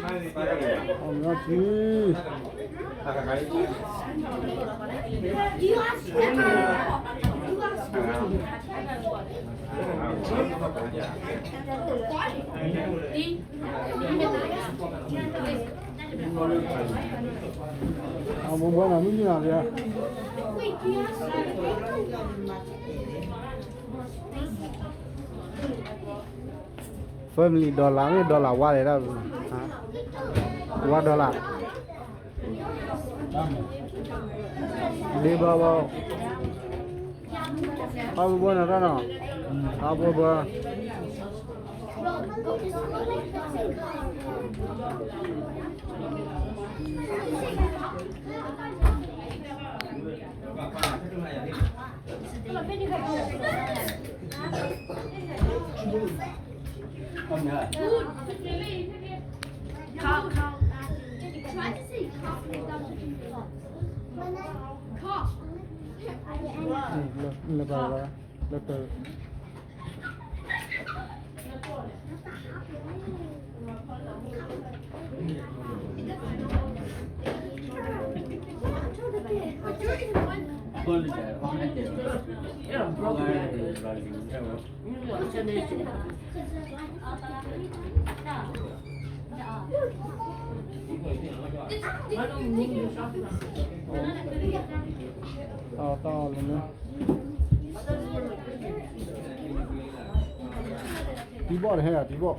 အမ့ၢ်ထံ အမ့ၢ်ဘၣ်နၤမ့ၢ်န့ၣ်လီၤ. Family dollar မ့ၢ် dollar ဝါလဲၣ်ဒၣ်, one dollar, ဒ့ဘၣ်ဘၣ်, အဘိဘိနတၢ်နီၤ, အဘိဘိ လၢ လၢ လၢ အတၢ်အီၣ်လၢန့ၣ် တံၤဘီၣ်တဟဲဂၤ တံၤဘီၣ်.